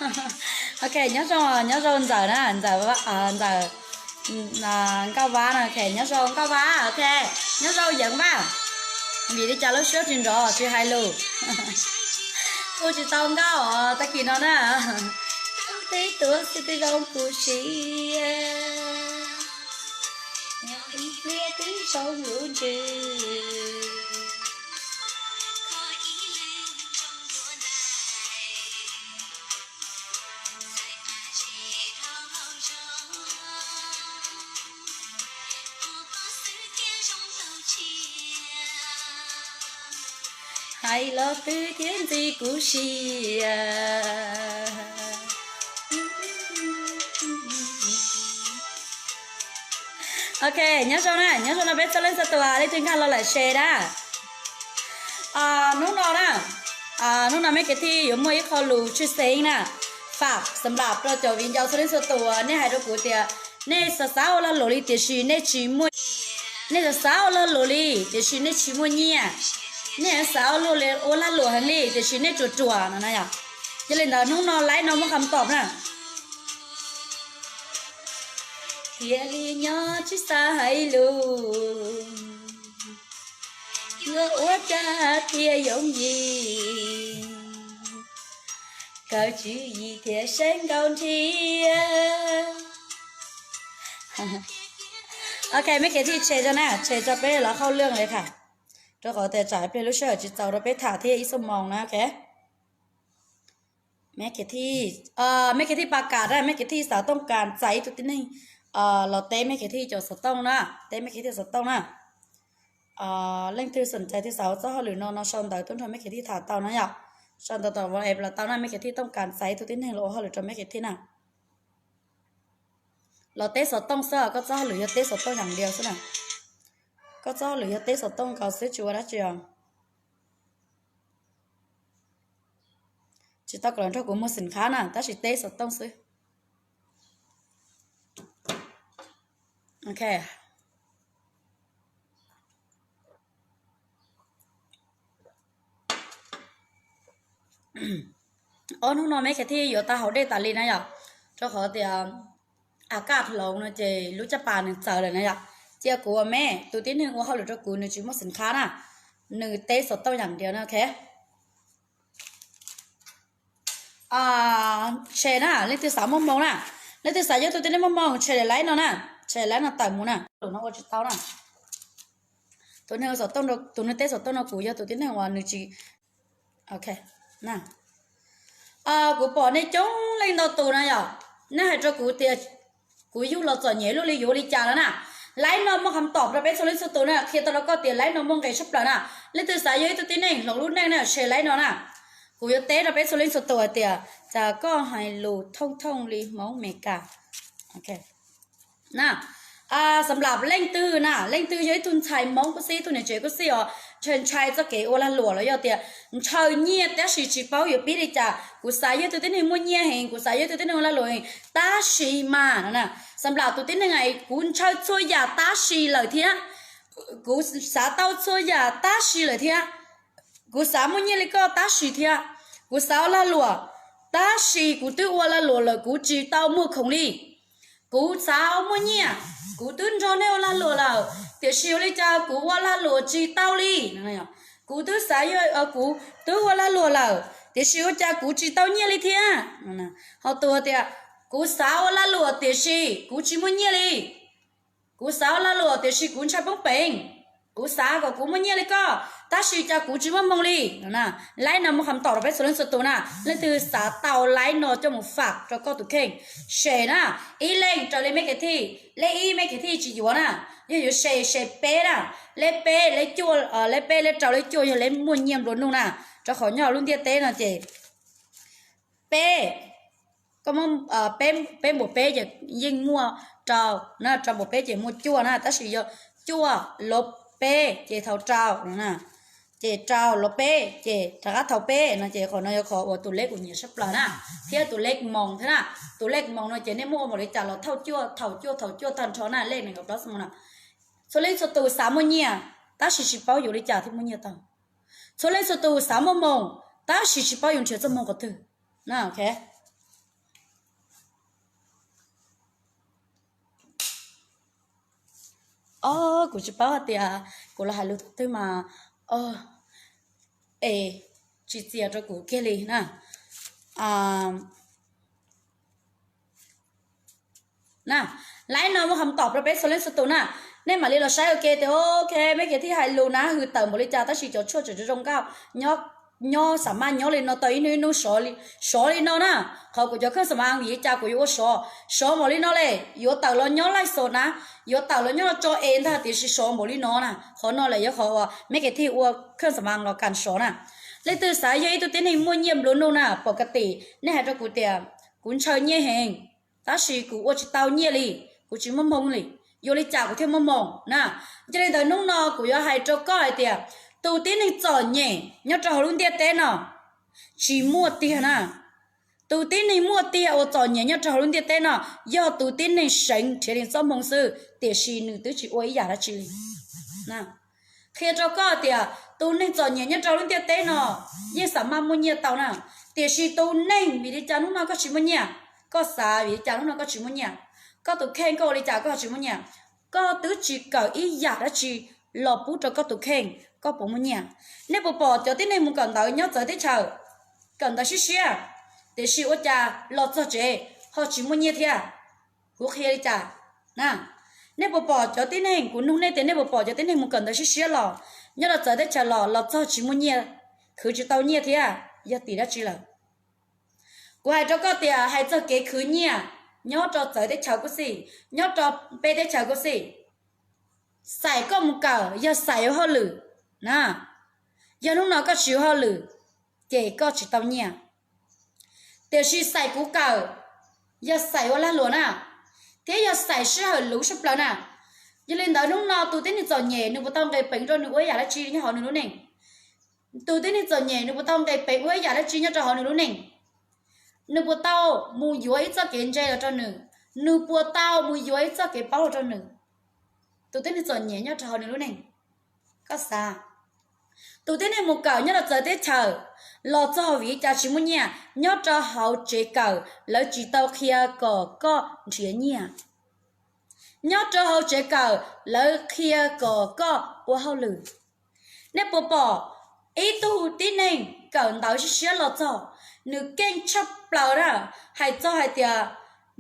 Ok, nyob zoo, nyob zoo Ntxawm na, Ntxawm, Ntxawm Nkauj Vab na, ok, nyob zoo Nkauj Vab, ok, nyob zoo Yeev Vaj. Vim li cas lub suab tsis nrov tsis hais lus? Kuj tsis tau nkauj os tag kis no na. Tib tug xwb twb zoo kuv siab, ib pliag twb zoo lub ntsws. Hais los twb thiab ntxim kuv siab. Ok, nyob zoo na, nyob zoo no peb txhua leej txhua tus, leej twg nkag los lawm share na. Hnub no na, hnub no Meb Kiv Thij yuav muaj ib qho lus tshwj xeeb na, fam xam lab rau cov viv ncaus txhua leej txhua tus, nej hais rau kuv tias nej xav xav ua lag luam li tiam sis nej tsis muaj, nej xav xav ua lag luam li tiam sis nej tsis muaj nyiaj, nej xav ua lag luam heev li tiam sis nej ruam ruam no na yom. Yog li ntawd hnub no laib no muaj qhov tau na. Thiaj li nyob tsis xav hais lus, yuav ua cas thiaj yooj yim, kawg tswv yim thiaj saib nkaus nrhiav. Ok, Meb Kiv Thij tshem tso na, tshem tso peb los hauj lwm li tham, rau qhov tias tsam ib pliag lub sij hawm tsis txaus rau peb tham thiab ib xuab moos na, ok. Meb Kiv Thij, Meb Kiv Thij pas kam na, Meb Kiv Thij xav tooj kas txais ib tug tib neeg los teb Meb Kiv Thij cov xov tooj na, teb Meb Kiv Thij xov tooj na. Leej twg xom ncais thiab xav ua txoj hauj lwm no no sau ntawv tuaj nrog Meb Kiv Thij tham tau na yom. Sau ntawv tom WhatsApp los tau na, Meb Kiv Thij tooj kas txais ib tug tib neeg los ua hauj lwm rau Meb Kiv Thij na. Los teb xov tooj xwb, koj txoj hauj lwm yog teb xov tooj yam diav xwb na. Koj txoj hauj lwm yog teb xov tooj nkaus xwb tsis ua dab tsi os. Tsis tau kom los nrog kuv muag xim khab na, tab sis teb xov tooj xwb. Ok. Ob hnub no Meb Kiv Thij yuav tau haus dej tas li na yom, rau qhov tias a kaj hloov no ces lub caj pas nws txawv lawm na yom. Cia kuv ua me, tus tib neeg ua hauj lwm rau kuv nws tsis muaj xim khab na, nws teb xov tooj yam diav na, ok. Share na, leej twg xav muaj hmoo na, leej twg xav yog tus tib neeg muaj hmoo share laib no na, share laib no tawm mus na, tus no ua tsis tau na. Tus neeg ua xov tooj, tus neeg teb xov tooj no kuv yog tus tib neeg uas nws tsis, ok, na. Kuv pom nej coob leej ntau tus na yom, nej hais rau kuv tias kuv yug los txom nyem luaj li yuav ua li cas no na. Laib no muaj qhov txhais rau peb txhua leej txhua tus na, qhia tau rau koj tias laib no muaj nqis tshaj plaws na. Leej twg xav yog ib tug tib neeg hloov lub neej na share laib no na. Kuv yuav teb rau peb txhua leej txhua tus hais tias cas koj hais lus thooj thooj li Hmoob Meskas. Na, xam lab leej twg na, leej twg yog ib tug ntxhais Hmoob kuj xij, ib tug niam tsev kuj xij os, ntshai ntshai txoj kev ua lag luam los yog tias ntshaw nyiaj tab sis tsis paub yuav pib li cas. Kuv xav yog ib tug tib neeg muaj nyiaj heev, kuv xav yog ib tug tib neeg ua lag luam heev, tab sis mas no na, xam lab tus tib neeg kuv ntshaw txhua yam tab sis lawm thiab, kuv xav tau txhua yam tab sis lawm thiab, kuv xav muaj nyiaj li koj tab sis thiab, kuv xav ua lag luam tab sis kuv twb ua lag luam lawm kuv tsis tau muag khoom li. Kuv xav muaj nyiaj, kuv twb nrog nej ua lag luam lawm tiam sis ua li cas kuv ua lag luam tsis tau li. Kuv twb xav, kuv twb ua lag luam lawm tiam sis ua cas kuv tsis tau nyiaj li thiab. Ho tus tias kuv xav ua lag luam tiam sis kuv tsis muaj nyiaj li. Kuv xav ua lag luam tiam sis kuv ntshai poob peev. Kuv xav kom kuv muaj nyiaj li koj tab sis cas kuv tsis muaj hmoo li. Laib no muaj qhov txhais rau peb txhua leej txhua tus na, leej twg xav tau laib no coj mus fam rau koj tus kheej, share na, ib leeg raws li Meb Kiv Thij, leej ib Meb Kiv Thij tsis yuav na, yog yuav share, share peb na, leej peb, leej cuaj, leej peb, leej rau, leej cuaj yog leej muaj nyiaj nplua nuj na, rau qhov nyob lub ntiaj teb no ces peb peb npuas peb ces yeej muaj rau na, rau npuas peb ces muaj cuaj na, tab sis yog cuaj lov peb ces thaum rau no na, ces rau lov peb ces rov qab thaum peb no ces qhov no yog qhov uas tus lej kuv nyiam tshaj plaws na, thiab tus lej moos thiab na. Tus lej moos no ces nej muab ua npaum li cas los thaum cuaj, thaum cuaj, thaum cuaj tag nrho na, lej nees nkaum plaub xwb no na. Txhua leej txhua tus xav muaj nyiaj tab sis tsis paub yuav li cas thiaj muaj nyiaj tau. Txhua leej txhua tus xav muaj hmoo tab sis tsis paub yuav nrhiav txoj hmoo qhov twg na, ok. O, kuv tsis paub hais tias kuv los hais lus thaum twg mas, o, es tsis txias rau kuv kiag li na. Na, laib no muaj qhov tawm rau peb txhua leej txhua tus na. Nej mam li los saib ua ke tias, ok, Meb Kiav Thij hais lus na hwm tawm npaum li cas tab sis cov tshuaj tseem zoo nkauj, nyob xam maj nyob li no tau ib hnub ib hnub sov li no na. Qhov kuv cov kheej xam maj vim li cas kuv yuav ua sov, sov npaum li no li, yuav tawm los nyob laij xos na, yuav tawm los nyob no tso es ntag tiam sis sov npaum li no na. Qhov no lawm yog qhov uas Meb Kiav Thij ua kheej xam maj los kam sov na. Leej twg xav yog ib tug tib neeg muaj nyiaj nplua nuj na, pom ka tim nej hais rau kuv tias kuv ntshaw nyiaj heev, tab sis kuv ua tsis tau nyiaj li, kuv tsis muaj hmoo li, yuav li cas kuv thiaj muaj hmoo na. Yog li ntawd hnub no kuv yuav hais rau koj hais tias tus tib neeg txom nyem nyob rau hauv lub ntiaj teb no tsis muaj tiag na. Tus tib neeg muaj tiag uas txom nyem nyob rau hauv lub ntiaj teb no yog tus tib neeg seev nrhiav li txoj hmoo xwb, tiam sis nws twb tsis ua ib yam dab tsi li. Qhia rau koj tias tus neeg txom nyem nyob rau lub ntiaj teb no yeej xam maj muaj nyiaj tau na, tiam sis tus neeg, vim li cas hnub no koj tsis muaj nyiaj? Koj xav vim li cas hnub no koj tsis muaj nyiaj? Koj tus kheej koj ua li cas koj ho tsis muaj nyiaj? Koj twb tsis kawm ib yam dab tsi los pub rau koj tus kheej, koj puas muaj nyiaj? Nej puas pom cov tib neeg mus kawm ntawv nyob txawv teb chaws, kawm ntawv siab siab, tiam sis ua cas los txog tsev ho tsis muaj nyiaj thiab? Kuv qhia li cas na? Nej puas pom cov tib neeg, kuv nug nej tias nej puas pom cov tib neeg mus kawm ntawv siab siab los nyob rau txawv teb chaws los los txog tsis muaj nyiaj, khwv tsis tau nyiaj thiab, yog tim dab tsi lawm? Kuv hais rau koj tias hais txog kev khwv nyiaj nyob rau txawv teb chaws kuj xij, nyob rau peb teb chaws kuj xij, xais koj mus kawm yog xais ua hauj lwm na. Yog hnub no koj tsis ua hauj lwm, ces koj tsis tau nyiaj. Tiam sis xais kuv kawm yog xais ua lag luam na, thiab yog xais sij hawm luv sab plaws na. Yog li ntawd hnub no tus tib neeg txom nyem nws puas tau nqis peev rau nws ua ib yam dab tsi nyob hauv nws lub neej? Tus tib neeg txom nyem nws puas tau nqis peev ua ib yam dab tsi nyob rau hauv nws lub neej? Nws puas tau mus yuav ib txoj kev ntse los rau nws? Nws puas tau mus yuav ib txoj kev paub los rau nws? Tus tib neeg txom nyem nyob rau hauv nws lub neej, koj xav, tus tib neeg mus kawm nyob rau txawv teb chaws los txog vim li cas tsis muaj nyiaj? Nyob rau hauv tsev kawm lawv tsis tau qhia kom koj nrhiav nyiaj. Nyob rau hauv tsev kawm lawv qhia kom koj ua hauj lwm. Nej puas pom ib tug tib neeg kawm ntawv siab siab los txog, nws keej tshaj plaws na, hais txog hais tias,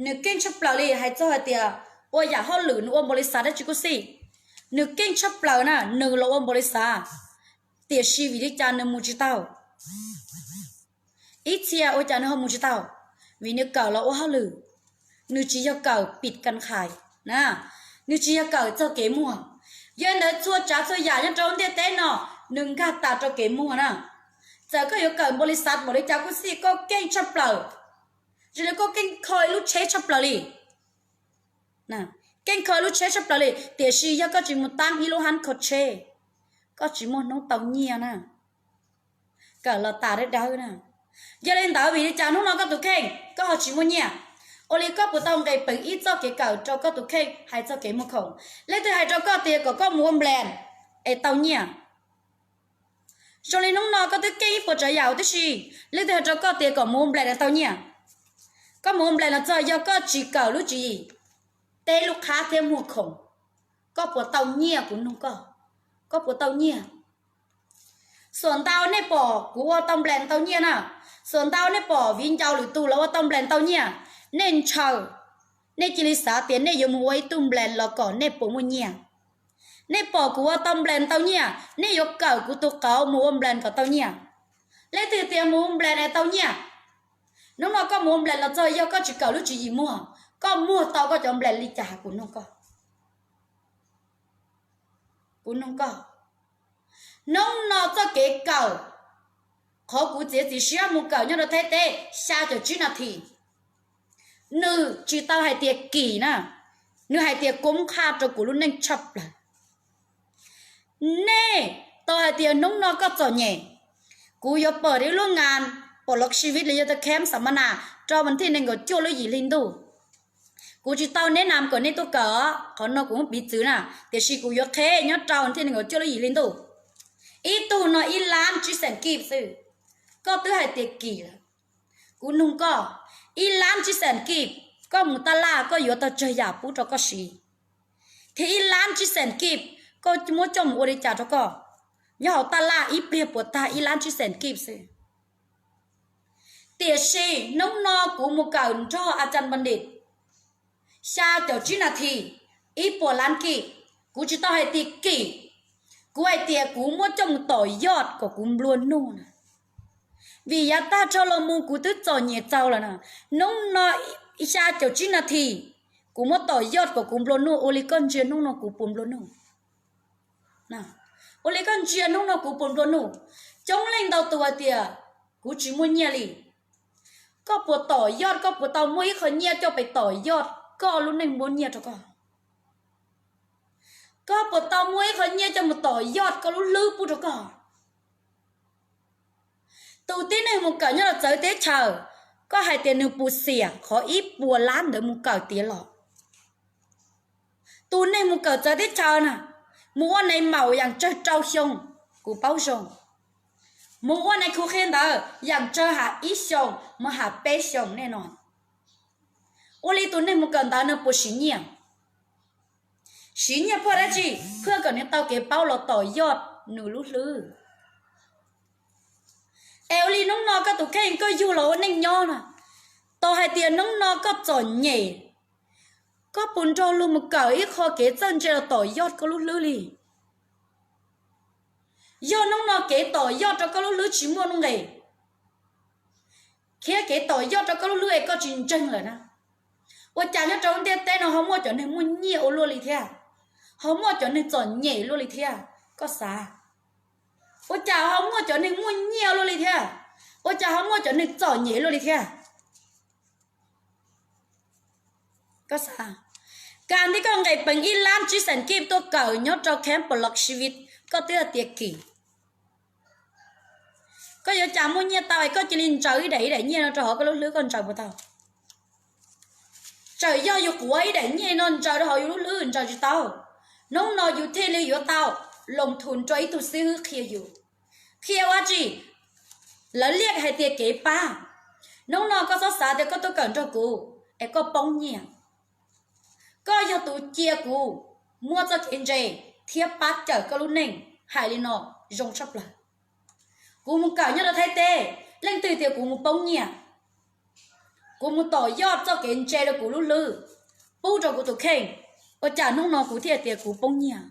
nws keej tshaj plaws li, hais txog hais tias ua yam hauj lwm, nws ua npaum li xav dab tsi kuj xij, nws keej tshaj plaws na, nws los ua npaum li xav, tiam sis vim li cas nws mus tsis tau? Ib txhia ua cas nws ho mus tsis tau? Vim nws kawm los ua hauj lwm, nws tsis yog kawm pim kas qhais na, nws tsis yog kawm txog kev muag. Yog li ntawd txhua tsav txhua yam nyob rau ntiaj teb no nws nkag tas rau kev muag na. Txawm koj yuav kawm npaum li xav npaum li cas kuj xij, koj keej tshaj plaws, zoo li koj keej kho ib lub tsheb tshaj plaws li. Keej kho ib lub tsheb tshaj plaws li, tiam sis yog koj tsis mus tab ib lub hab kho tsheb, koj tsis muaj hnub tau nyiaj na. Kawm los tas dawb dawb na. Yog li ntawd vim li cas hnub no koj tus kheej koj ho tsis muaj nyiaj? Ua li koj puas tau nqis peev ib txoj kev kawm rau koj tus kheej hais txog kev muag khoom? Leej twg hais rau koj tias kom koj mus ua nplas es tau nyiaj? Zoo li hnub no koj twb keej ib puas tsav yam huv tib si, leej twg hais rau koj tias kom mus ua nplas es tau nyiaj? Koj mus ua nplas los txog yog koj tsis kawm lub tswv yim teb lub qhab thiab muag khoom, koj puas tau nyiaj? Kuv nug koj, koj puas tau nyiaj? Xuam ntau nej pom kuv ua tau nplas tau nyiaj na, xuam ntau nej pom viv ncaus lwm tus los ua tau nplas tau nyiaj, nej ntshaw, nej cia li xav tias nej yuav mus ua ib tug nplas los kom nej puas muaj nyiaj. Nej pom kuv ua tau nplas tau nyiaj, nej yuav kawm kuv tus qauv mus ua nplas kom tau nyiaj. Leej twg tias mus ua nplas es tau nyiaj? Hnub no koj mus ua nplas los txog yog koj tsis kawm lub tswv yim muag, koj muag tau koj cov nplas li cas? Kuv nug koj, kuv nug koj. Hnub no txoj kev kawm, qhov kuv txiav txim siab mus kawm nyob rau Thaib teb xya caum tsib nas this, nws tsis tau hais tias kim na, nws hais tias koob qhaj rau kuv lub neej tshaj plaws. Nej tau hais tias hnub no koj txom nyem, kuv yuav pawm rau ib lub ngas pom los siviv los yog tau khem xam ma nas rau vas thij nees nkaum cuaj lub yim hli ntuj. Kuv tsis tau neb nas kom nej tuaj kawm, qhov no kuv muab piv txwv na, tiam sis kuv yuav qheb nyob rau vas thij nees nkaum cuaj lub yim hli ntuj. Ib tug no ib lab tsib xees kib xwb, koj twb hais tias kim lawm. Kuv nug koj, ib lab tsib xees kib, koj mus taj laj koj yuav tau tsawg yam pub rau koj siv? thiab ib lab tsib xees kib, koj muab coj mus ua li cas rau koj? Nyob hauv taj laj ib pliag puas tag ib lab tsib xees kib xwb. Tiam sis hnub no kuv mus kawm nrog a cam Pab Nis xya caum tsib nas this, ib puas lab kib. Kuv tsis tau hais tias kim, kuv hais tias kuv muab coj mus tom yoj kom kuv nplua nuj na. Vim yav tag rho los mus kuv twb txom nyem txaus lawm na. Hnub no xya caum tsib nas this, kuv muab tom yoj kom kuv nplua nuj, ua li koj ntsia hnub no kuv puas nplua nuj? Ua li koj ntsia hnub no kuv puas nplua nuj? Coob leej ntau tus hais tias kuv tsis muaj nyiaj li. Koj puas tom yoj, koj puas tau muaj ib qho nyiaj coj pem tom yoj koj lub neej muaj nyiaj rau koj? Koj puas tau muaj ib qho nyiaj coj mus tom yoj koj lub hlwb pub rau koj? Tus tib neeg mus kawm nyob los txawv teb chaws, koj hais tias nws puas xiam qhov ib puas lab ntawd mus kawm tiav los? Tus neeg mus kawm txawv teb chaws na, mus ua nais maum yam tsawg rau xyoo, kuv paub zoo. Mus ua nais khu qhia ntawd yam tsawg has ib xyoos mus has peb xyoos nej no. Ua li tus neeg mus kawm ntawd nws puas siv nyiaj? Siv nyiaj phaj dab tsi? Phaj kom nws tau kev paub los tom yoj nws lub hlwb. Es ua li hnub no koj tus kheej koj yug los ua neej nyob na, tau hais tias hnub no koj txom nyem, koj puas nrog luag mus kawm ib qho kev txawj ntse los tom yoj koj lub hlwb li? Yog hnub no kev tom yoj rau koj lub hlwb tsis muaj nuj nqes, thiab kev tom yoj rau koj lub hlwb es koj tsis ntseeg lawm na, ua cas nyob rau lub ntiaj teb no ho muaj cov neeg muaj nyiaj ua luaj li thiab, ho muaj cov neeg txom nyem luaj li thiab? Koj xav, ua cas ho muaj cov neeg muaj nyiaj luaj li thiab? Ua cas ho muaj cov neeg txom nyem luaj li thiab? Koj xav, kaj ntug koj nqes peev ib lab tsib xees kib tuaj kawm nyob rau Camp Block Sivit, koj twb tias kim. Koj yuav cas muaj nyiaj tau es koj cia li ntsaws ib daim ib daim nyiaj no rau hauv koj lub hlwb, koj ntsaws puas tau? Txawm yog yus quav ib daim nyiaj no ntsaws rau hauv yus lub hlwb ntsaws tsis tau. Hnub no yus thiaj li yuav tau loo thum rau ib tug xib hwb qhia yus, qhia ua tsi? Lawv liaj hais tias kev pab. Hnub no koj txhob xav tias koj tuaj kawm nrog kuv es koj poob nyiaj. Koj yog tus cia kuv muaj txoj kev ntse thiab pab cawm koj lub neej, hais li no zoo tshaj plaws. Kuv mus kawm nyob rau Thaib teb, leej twg tias kuv mus poob nyiaj? Kuv mus tom yoj txoj kev ntse rau kuv lub hlwb, pub rau kuv tus kheej, ua cas hnub no kuv thiaj tias kuv poob nyiaj?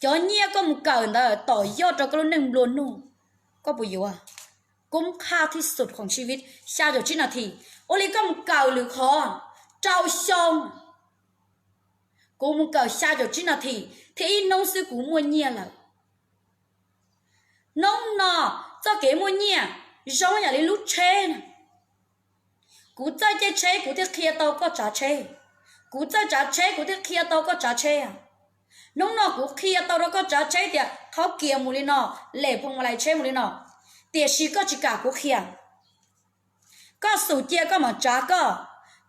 Cov nyiaj koj mus kawm ntawd tom yoj rau koj lub neej nplua nuj, koj puas yuav? Koob qhaj thib xum khoom sib vib xya caum tsib nas this, ua li koj mus kawm lwm qhov rau xyoo. Kuv mus kawm xya caum tsib nas this thiab ib hnub xwb kuv muaj nyiaj lawm. Hnub no txoj kev muaj nyiaj zoo yam li lub tsheb na. Kuv txawj caij tsheb kuv thiaj qhia tau koj tsav tsheb. Kuv txawj tsav tsheb kuv thiaj qhia tau koj tsav tsheb. Hnub no kuv qhia tau rau koj tsav tsheb tias qhov kiag mus li no, lem phooj ywg tsheb mus li no, tiam sis koj tsis kam kuv qhia. Koj xum cia koj mam tsav koj,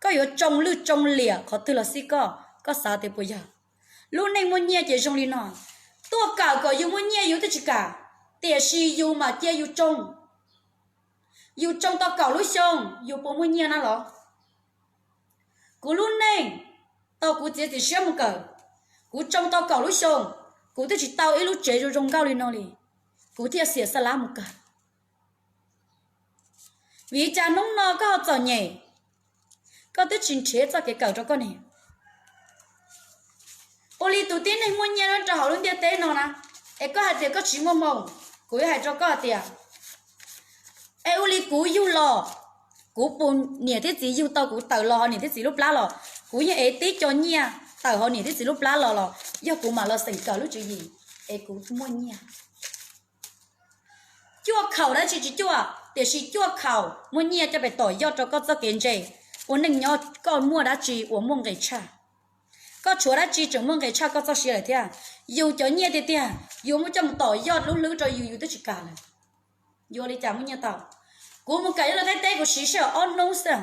koj yuav tsoo lwj tsoo liam qhov twg los xij koj, koj xav tias puas yog? Lub neej muaj nyiaj ces zoo li no, tuaj kawm kom yus muaj nyiaj yus twb tsis kam, tiam sis yus mam cia yus tsoo. Yus tsoo tau kaum lub xyoo yus puas muaj nyiaj na los? Kuv lub neej, tau kuv txiav txim siab mus kawm, kuv tsoo tau kaum lub xyoo, kuv twb tsis tau ib lub tsev zoo zoo nkauj li no li, kuv thiaj xiam xab lab mus kawm. Vim li cas hnub no koj ho txom nyem, koj twb tsis nrhiav txoj kev kawm rau koj ne? Ua li tus tib neeg muaj nyiaj nyob rau hauv lub ntiaj teb no na, es koj hais tias koj tsis muaj hmoo, kuv yuav hais rau koj tias, es ua li kuv yug los, kuv pus niam thiab txiv yug tau kuv tawm los hauv niam thiab txiv lub plab los, kuv yeej ev tib co nyiaj tawm hauv niam thiab txiv lub plab los los yog kuv mam los xeem kawm lub tswv yim es kuv muaj nyiaj. Cuaj khaum dab tsi tsis cuaj, tiam sis cuaj khaum muaj nyiaj coj pem tom yoj rau koj txoj kev ntse. Ua neej nyob koj muaj dab tsi uas muaj nqis tshaj? Koj tshuav dab tsi tseem muaj nqis tshaj koj txoj sia lawm thiab? Yus cov nyiaj tiag tiag yus muab coj mus tom yoj lub hlwb rau yus, yus twb tsis kam lawm. Yus ua li cas muaj nyiaj tau? Kuv mus kawm nyob rau Thaib teb kuv siv sij hawm ob hnub xwb.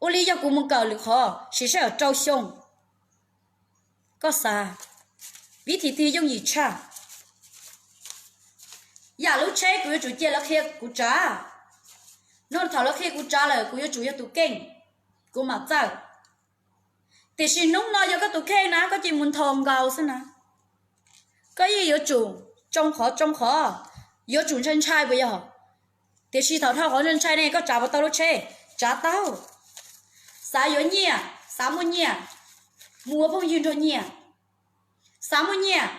Ua li yog kuv mus kawm lwm qhov siv sij hawm rau xyoo. Koj xav, vib thim twg yooj yim tshaj? Yam lub tsheb kuv yuav tsum cia lawv qhia kuv tsav. No thaum lawv qhia kuv tsav lawm kuv yuav tsum yog tus keej, kuv mam txawj. Tiam sis hnub no yog koj tus kheej na koj cia li mus nthos nkaus xwb na. Koj yeej yuav tsum tsoo qhov tsoo qhov, yuav tsum ntshai ntshai puas yog? Tiam sis thaum dhau qhov ntshai ntshai ne koj tsav puas tau lub tsheb? Tsav tau. Xav yuav nyiaj, xav muaj nyiaj, mus ua phooj ywg nrog nyiaj. Xav muaj nyiaj,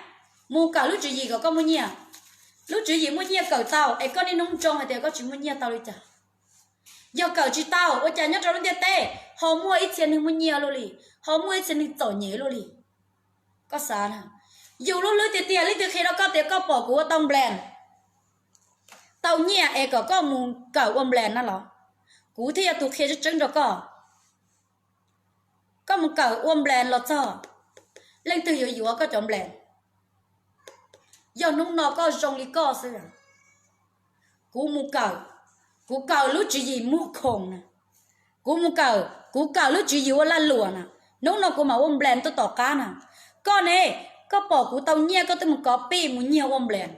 mus kawm lub tswv yim kom koj muaj nyiaj. Lub tswv yim muaj nyiaj kawm tau es koj niaj hnub ntsoov hais tias koj tsis muaj nyiaj tau li cas? Yog kawm tsis tau ua cas nyob rau lub ntiaj teb ho muaj ib txhia neeg muaj nyiaj luaj li, ho muaj ib txhia neeg txom nyem luaj li? Koj xav na, yus lub hlwb tiag tiag leej twg qhia rau koj tias koj pom kuv ua tau nplas, tau nyiaj es kom koj mus kawm ua nplas na los? Kuv thiaj yog tus qhia tseeb tseeb rau koj. Koj mus kawm ua nplas los txog, leej twg yuav yuav koj cov nplas? Yog hnub no koj zoo li koj xwb. Kuv mus kawm, kuv kawm lub tswv yim muag khoom na. Kuv mus kawm, kuv kawm lub tswv yim ua lag luam na. Hnub no kuv mam ua nplas tuaj tom qab na. Koj ne, koj pom kuv tau nyiaj koj twb mus kov pij mus nyiag ua nplas.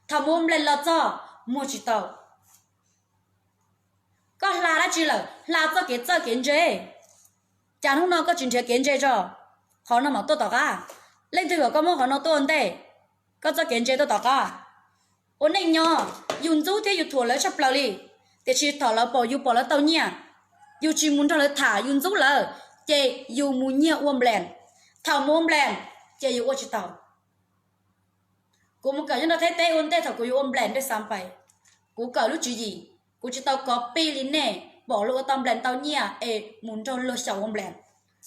Thaum mus ua nplas los txog, muag tsis tau. Koj hla dab tsi lawm? Hla txoj kev txawj kev ntse. Cas hnub no koj tsis nrhiav kev ntse tso, qhov no mam tuaj tom qab? Leej twg kom koj muab qhov no tuaj ua ntej? Koj txoj kev ntse tuaj tom qab. Ua neej nyob, yus ntxub thiab yus thuam lawv tshaj plaws li, tiam sis thaum lawv pom yus pom lawv tau nyiaj, yus tsis mus nrog lawv tham, yus ntxub lawv, ces yus mus nyiag ua nplas. Thaum mus ua nplas, ces yus ua tsis tau. Kuv mus kawm nyob rau Thaib teb ua ntej thaum kuv yuav ua nplas nrog xav pais. Kuv kawm lub tswv yim, kuv tsis tau kov pij li nej pom luag ua tau nplas tau nyiaj es mus nrog luag xyaum ua nplas.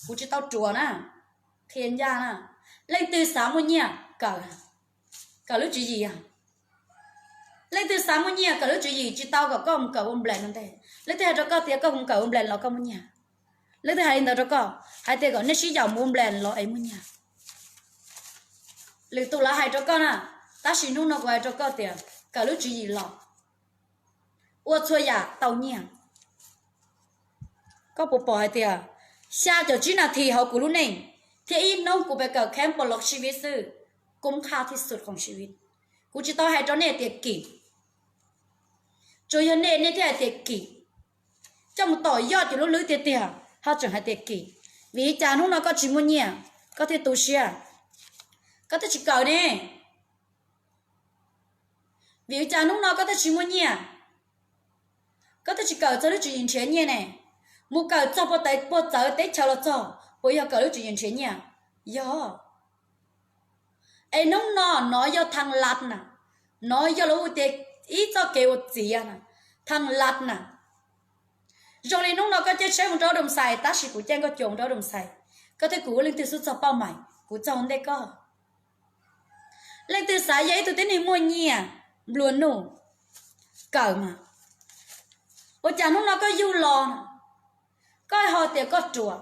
Kuv tsis tau ruam na, qhia ncaj na. Leej twg xav muaj nyiaj kawm, kawm lub tswv yim. Leej twg xav muaj nyiaj kawm lub tswv yim, tsis tau kom koj mus kawm ua nplas no ntej. Leej twg hais rau koj tias koj mus kawm ua nplas los koj muaj nyiaj? Leej twg hais li ntawd rau koj hais tias kom nej sib yaum mus ua nplas los es muaj nyiaj? Lwm tus lawv hais rau koj na, tab sis hnub no kuv hais rau koj tias kawm lub tswv yim los ua txhua yam tau nyiaj. Koj puas pom hais tias xya caum tsib nas this hauv kuv lub neej thiab ib hnub kuv pes kawm kheeb pos los siv vi xwb, kub qhaj thij xwm khoom siv vi. Kuv tsis tau hais rau nej tias kim, tsuas yog nej nej thiaj hais tias kim. Coj mus tom yoj cov lub hlwb tiag tiag ho tseem hais tias kim. Vim li cas hnub no koj tsis muaj nyiaj koj thiaj tu siab? Koj thiaj tsis kawm ne? Vim li cas hnub no koj thiaj tsis muaj nyiaj koj thiaj tsis kawm txog lub tswv yim nrhiav nyiaj ne? Mus kawm txog puag txawv teb chaws los txog puas yog kawm lub tswv yim nrhiav nyiaj? Yog. Es hnub no nov yog thaj lab na, nov yog lawv hu tias ib txoj kev ua txiv na, thaj lab na. Zoo li hnub no koj caij tsheb mus rau Doo Xais tab sis kuv caij nkauj coos rau Doo Xais, koj thiab kuv leej twg xub txog pauj mais, kuv txog ua ntej koj. Leej twg xav yog ib tug tib neeg muaj nyiaj nplua nuj, kawm mas. Ua cas hnub no koj yug los, koj ho tias koj ruam?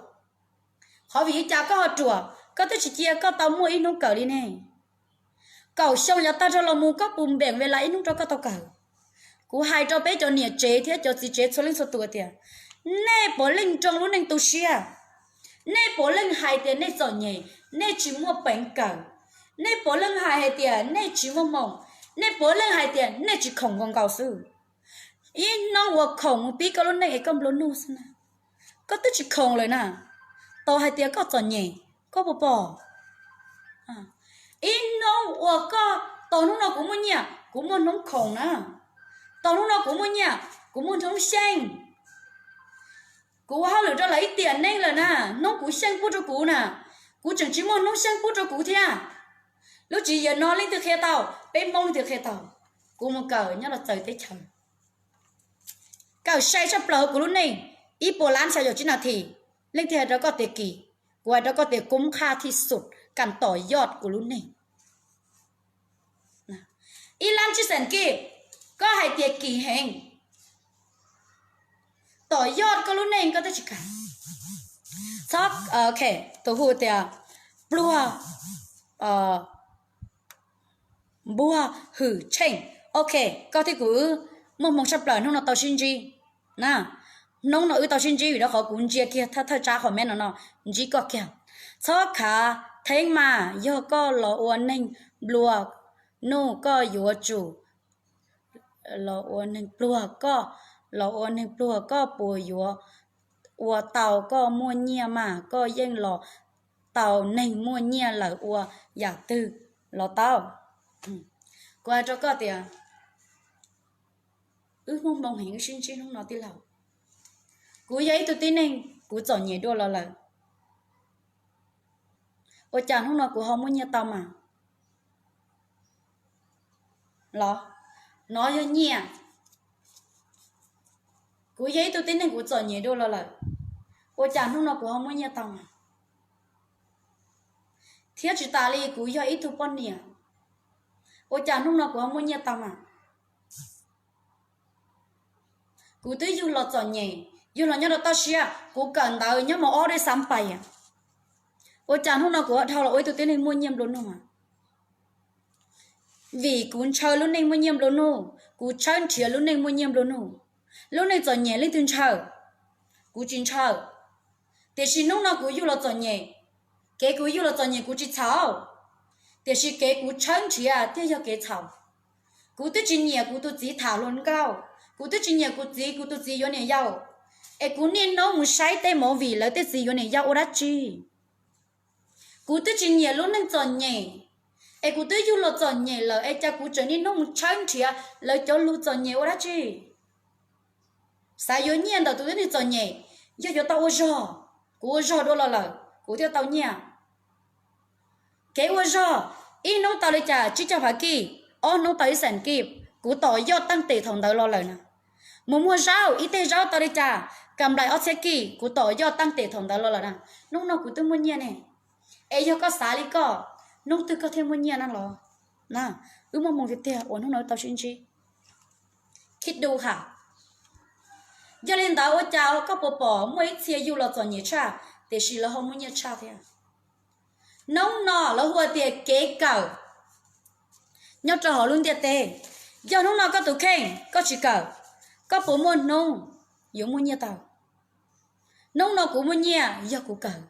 Qhov vim li cas koj ho ruam, koj twb tsis cia koj tau muaj ib hnub kawm li ne? Kaum xyoo yav tag dhau los mus koj puas npeem ve las ib hnub rau koj tau kawm? Kuv hais rau peb cov niam tsev thiab cov txiv tsev txhua leej txhua tus tias, nej puav leej nroo lub neej tu siab, nej puav leej hais tias nej txom nyem, nej tsis muaj peev kawm, nej puav leej hais hais tias nej tsis muaj hmoo, nej puav leej hais tias nej tsis khoom nkaus nkaus xwb. Ib hnub uas khoom mus pib koj lub neej es koj nplua nuj xwb na, koj twb tsis khoom lawm na, tau hais tias koj txom nyem, koj puas pom? Ib hnub uas koj, tau hnub no kuv muaj nyiaj kuv muaj hnub khoom na, tau hnub no kuv muaj nyiaj kuv muaj hnub xyeej. Kuv ua hauj lwm rau lawv ib tiam neej lawm na, hnub kuv xyeej pub rau kuv na, kuv tseem tsis muaj hnub xyeej pub rau kuv thiab. Lub tswv yim no leej twg qhia tau? Peb Hmoob leej twg qhia tau? Kuv mus kawm nyob los txawv teb chaws, kawm sai tshaj plaws hauv kuv lub neej, ib puas lab xya caum tsib nas this. Leej twg hais rau koj tias kim? Kuv hais rau koj tias kub qhaj thij xum kam tom yoj kuv lub neej. Ib lab tsib xees kij, koj hais tias kim heev, tom yoj koj lub neej koj twb tsis kam. Txhob, tus hu tias pluag, npuag hwm tsheej. Ok, koj thiab kuv wb muaj hmoo tshaj plaws hnub no tau sib ntsib na. Hnub no wb tau sib ntsib vim rau qhov kuv ntsia kiag thawj thawj tsab comment no no ntsib koj kiag. Txhob khav theeb mas, yog koj los ua neeg nplua nuj koj yuav tsum los ua neeg pluag, koj los ua neeg pluag koj puas yuav ua tau koj muaj nyiaj mas koj yeej los tau neeg muaj nyiaj lawm ua yam twg los tau. Kuv hais rau koj tias, wb muaj hmoo heev wb sib ntsib hnub no tij laug. Kuv yog ib tug tib neeg kuv txom nyem dua los lawm, ua cas hnub no kuv ho muaj nyiaj tau mas? Los, nov yog nyiaj. Kuv yog ib tug tib neeg kuv txom nyem dua los lawm, ua cas hnub no kuv ho muaj nyiaj tau mas? Thiab tsis tas li kuv yog ib tug poj niam, ua cas hnub no kuv ho muaj nyiaj tau mas? Kuv twb yug los txom nyem, yug los nyob rau toj siab, kuv kawm ntawv nyob mos ob dej xav pais, ua cas hnub no kuv ho dhau los ua ib tug tib neeg muaj nyiaj nplua nuj? Vim kuv ntshaw lub neej muaj nyiaj nplua nuj, kuv tshawb nrhiav lub neej muaj nyiaj nplua nuj. Lub neej txom nyem leej twg ntshaw? Kuv tsis ntshaw. Tiam sis hnub no kuv yug los txom nyem, kev kuv yug los txom nyem kuv tsis txhaum, tiam sis kev kuv tshawb nrhiav thiaj yog kev txhaum. Kuv twb tsis nyiam kuv tus txiv tham hluas nkauj, kuv twb tsis nyiam kuv txiv, kuv tus txiv yuav niam yau, es kuv niaj hnub mus saib tej movie lawv tej txiv yuav niam yau ua dab tsi? Kuv twb tsis nyiam lub neej txom nyem, es kuv twb yug los txom nyem lawm es cas kuv tseem niaj hnub mus tshawb nrhiav lawv cov lus txom nyem ua dab tsi? Xav yuav nyiaj ntawm tus tib neeg txom nyem, yog yuav tau ua zog. Kuv ua zog dua los lawm kuv thiaj tau nyiaj. Kev ua zog, ib hnub tau li cas tsib caug phav kij, ob hnub tau ib xees kij, kuv tom yoj taaj tem thaum ntawd los lawm na. Mus muag zaub, ib teg zaub tau li cas, kam nplais ob txhiab kij, kuv tom yoj taaj tem thaum ntawd los lawm na. Hnub no kuv twb muaj nyiaj ne. Es yog koj xav li koj, hnub twg koj thiaj muaj nyiaj na los? Na, wb muaj hmoo tiag tiag uas hnub no wb tau sib ntsib. Khib du ha. Yog li ntawd ua cas koj puas pom muaj ib txhia yug los txom nyem tshaj, tiam sis lawv ho muaj nyiaj tshaj thiab? Hnub no lawv hu ua tias kev kawm nyob rau hauv lub ntiaj teb. Yog hnub no koj tus kheej koj tsis kawm, koj puas muaj hnub yuav muaj nyiaj tau? Hnub no kuv muaj nyiaj yog kuv kawm.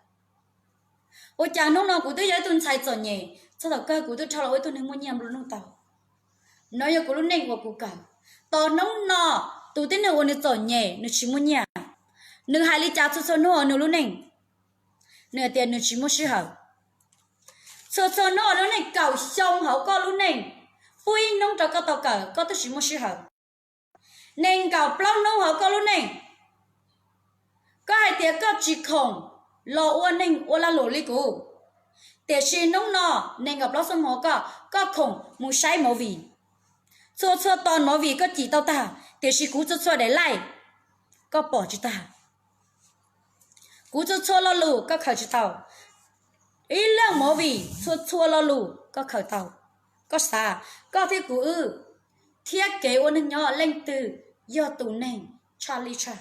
Ua cas hnub no kuv twb yog ib tug ntxhais txom nyem, txog thaum kawg kuv twb dhau los ua ib tug neeg muaj nyiaj nplua nuj tau. No yog kuv lub neej uas kuv kawm. Tos hnub no, tus tib neeg uas nws txom nyem nws tsis muaj nyiaj, nws hais li cas txhua txhua hnub hauv nws lub neej? Nws hais tias nws tsis muaj sij hawm. Txhua txhua hnub hauv lub neej, kaum xyoo hauv koj lub neej, pub ib hnub rau koj tau kawm koj twb tsis muaj sij hawm. Nees nkaum plaub hnub hauv koj lub neej, koj hais tias koj tsis khoom los ua neeg ua lag luam li kuv, tiam sis hnub no nees nkaum plaub xuab moos koj, koj khoom mus saib movie. Txhua txhua tos movie koj cim tau tag, tiam sis kuv txhua txhua daim like koj pom tsis tag. Kuv txhua txhua lo lus koj khaws tsis tau. Ib leeg movie txhua txhua lo lus koj khaws tau. Koj xav, koj thiab kuv wb, thiab kev ua neeg nyob leej twg yog tus neeg tshaj li tshaj?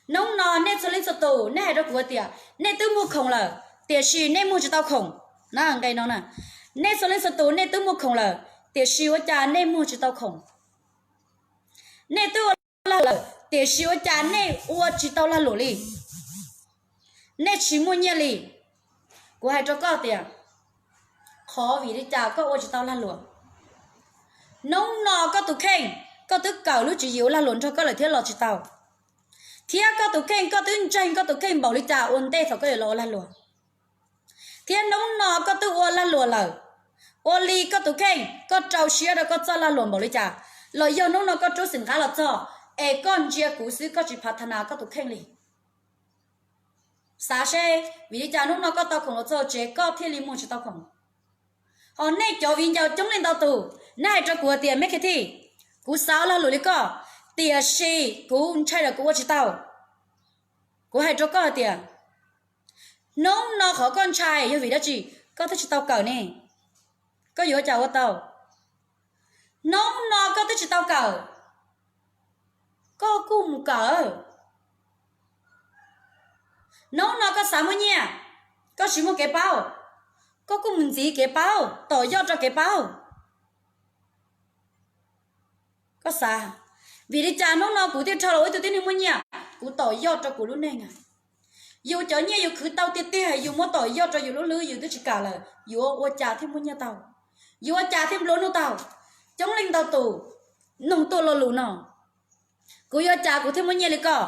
Hnub no nej txhua leej txhua tus nej hais rau kuv tias nej twb muag khoom lawm, tiam sis nej muag tsis tau khoom. Na, nqe no na, nej txhua leej txhua tus nej twb muag khoom lawm, tiam sis ua cas nej muag tsis tau khoom? Nej twb ua lag luam lawm, tiam sis ua cas nej ua tsis tau lag luam li? Nej tsis muaj nyiaj li. Kuv hais rau koj tias, qhov vim li cas koj ua tsis tau lag luam? Hnub no koj tus kheej, koj twb kawm lub tswv yim ua lag luam nrog koj lawm thiab los tsis tau, thiab koj tus kheej, koj twb ntseeg koj tus kheej npaum li cas ua ntej thaum koj yuav los ua lag luam, thiab hnub no koj twb ua lag luam lawm. Ua li koj tus kheej, koj rau siab rau koj txoj lag luam npaum li cas, los yog hnub no koj rub xim nqab los txog, es koj ntsia kuv xwb koj tsis phav tha nas koj tus kheej li? Xav seb, vim li cas hnub no koj tau khoom los txog tsev koj thiaj li muag tsis tau khoom? Ho nej cov viv ncaus coob leej ntau tus, nej hais rau kuv tias, Meb Khe Thij, kuv xav ua lag luam li koj, tiam sis kuv ntshai lawm kuv ua tsis tau. Kuv hais rau koj hais tias, hnub no qhov koj ntshai yog vim dab tsi? Koj twb tsis tau kawm ne, koj yuav ua cas ua tau? Hnub no koj twb tsis tau kawm, koj kuj mus kawm. Hnub no koj xav muaj nyiaj, koj tsis muaj kev paub, koj kuj mus ntxiv kev paub, tom yoj rau kev paub. Koj xav, vim li cas hnub no kuv thiaj rho los ua ib tug tib neeg muaj nyiaj? Kuv tom yoj rau kuv lub neej. Yus cov nyiaj yus khwv tau tiag tiag yus muab tom yoj rau yus lub hlwb yus twb tsis kam lawm, yuav ua cas thiaj muaj nyiaj tau? Yuav ua cas thiaj nplua nuj tau? Coob leej ntau tus nug tuaj lo lus no, kuv yuav ua cas kuv thiaj muaj nyiaj li koj?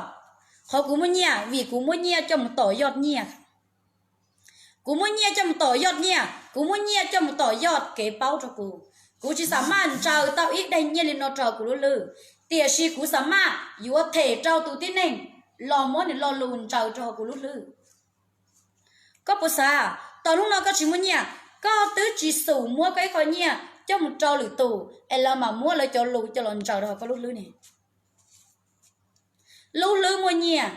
Qhov kuv muaj nyiaj vim kuv muaj nyiaj coj mus tom yoj nyiaj. Kuv muaj nyiaj coj mus tom yoj nyiaj, kuv muaj nyiaj coj mus tom yoj kev paub rau kuv. Kuv tsis xam maj ntsaws tau ib daim nyiaj li no rau kuv lub hlwb, tiam sis kuv xam maj yuav them rau tus tib neeg los muab nws lo lus ntsaws rau kuv lub hlwb. Koj puas xav, tau hnub no koj tsis muaj nyiaj, koj twb tsis xum muab koj ib qho nyiaj coj mus rau lwm tus es lawv mam muab lawv cov lus coj los ntsaws rau koj lub hlwb ne. Lub hlwb muaj nyiaj,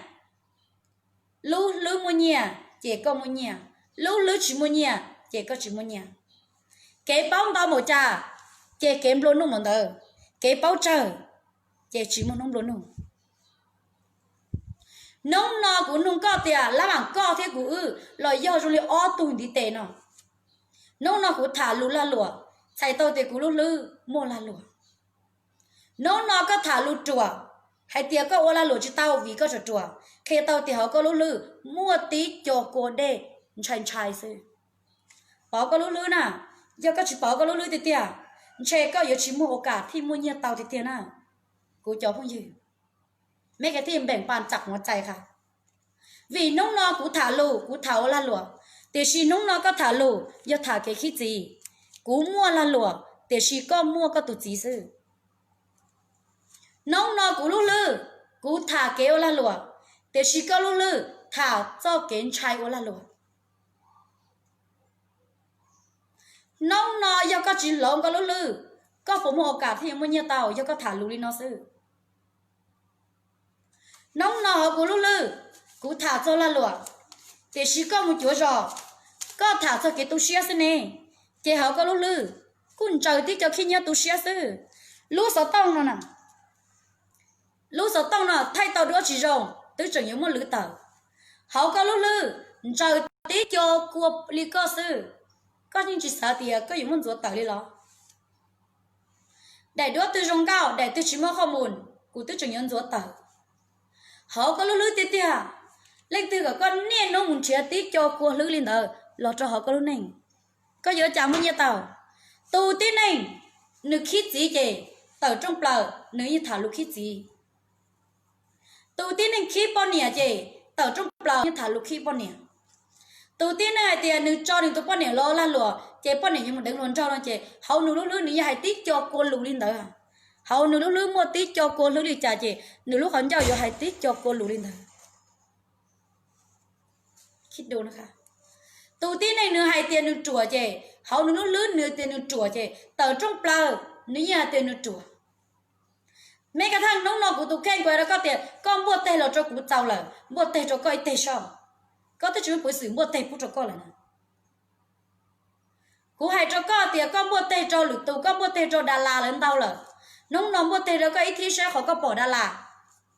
lub hlwb muaj nyiaj ces koj muaj nyiaj, lub hlwb tsis muaj nyiaj ces koj tsis muaj nyiaj. Kev paub ntau npaum cas ces kev nplua nuj npaum ntawd, kev paub tsawg ces tsis muaj hnub nplua nuj. Hnub no kuv nug koj tias lab mam koj thiab kuv wb los yog zoo li ob tug ntiv tes no. Hnub no kuv tham lus lag luam, txhais tau tias kuv lub hlwb muaj lag luam. Hnub no koj tham lus ruam, hais tias koj ua lag luam tsis tau vim koj ruam ruam, qhia tau tias hauv koj lub hlwb muaj tib co kua dej ntshai ntshai xwb. Pauv koj lub hlwb na, yog koj tsis pauv koj lub hlwb tiag tiag, ntshe koj yuav tsis muaj ua kam thiaj muaj nyiaj tau tiag tiag na. Kuv cov phooj ywg, me ka thiaj npeem pas tsam huav txais qha. Vim hnub no kuv tham lus kuv tham ua lag luam, tiam sis hnub no koj tham lus yog tham kev khib txiv. Kuv muaj lag luam tiam sis koj muaj koj tus txiv xwb. Hnub no kuv lub hlwb, kuv tham kev ua lag luam, tiam sis koj lub hlwb tham txoj kev ntshai ua lag luam. Hnub no yog koj tsis hloov koj lub hlwb, koj puas muaj ua kam thiaj yuav muaj nyiaj tau yog koj tham lus li no xwb? Hnub no hauv kuv lub hlwb, kuv tham txog lag luam, tiam sis koj mus cuav zos, koj tham txog kev tu siab xwb ne, ces hauv koj lub hlwb kuj ntsaws tib co khib nyiab tu siab xwb. Lub xov tooj no na, lub xov tooj no thaij tau duab tsis zoo twb tseem yuav muaj lwv tawm. Hauv koj lub hlwb ntsaws tib co kua li koj xwb, koj yeej tsis xav tias koj yuav muaj ntxuav tawm li los? Daim duab twg zoo nkauj, daim twg tsis muaj qhov mus, kuv twb tseem yuav ntxuav tawm. Hauv koj lub hlwb tiag tiag, leej twg kom koj niaj hnub mus nrhiav tib co kua hlwb li ntawd los rau hauv koj lub neej? Koj yuav cas muaj nyiaj tau? Tus tib neeg nws khib txiv ces tawm rooj plaws nws yeej tham lus khib txiv. Tus tib neeg khib poj niam ces tawm rooj plaws yeej tham lus khib poj niam. Tus tib neeg hais tias nws tso nws tus poj niam los lag luam ces poj niam yuav mus deev hluas nraug no ces hauv nws lub hlwb nws yeej hais tib co kua lus li ntawd. Hauv nws lub hlwb muaj tib co kua hlwb li cas ces nws lub qhov ncauj yuav hais tib co kua lus li ntawd. Tus tib neeg nws hais tias nws ruam ces hauv nws lub hlwb nws tias nws ruam ces tawm rooj plaws nws yeej hais tias nws ruam. Meb ka thaj hnub no kuv tus kheej kuv hais rau koj tias koj npuaj teg los rau kuv txaus lawm, npuaj teg rau koj ib teg soj. Koj twb tsis muaj peev xwm npuaj teg pub rau koj lawm na. Kuv hais rau koj tias koj npuaj teg rau lwm tus, koj npuaj teg rau Das Las lawv ntau lawm. Hnub no npuaj teg rau koj ib thib saib qhov koj pom Das Las,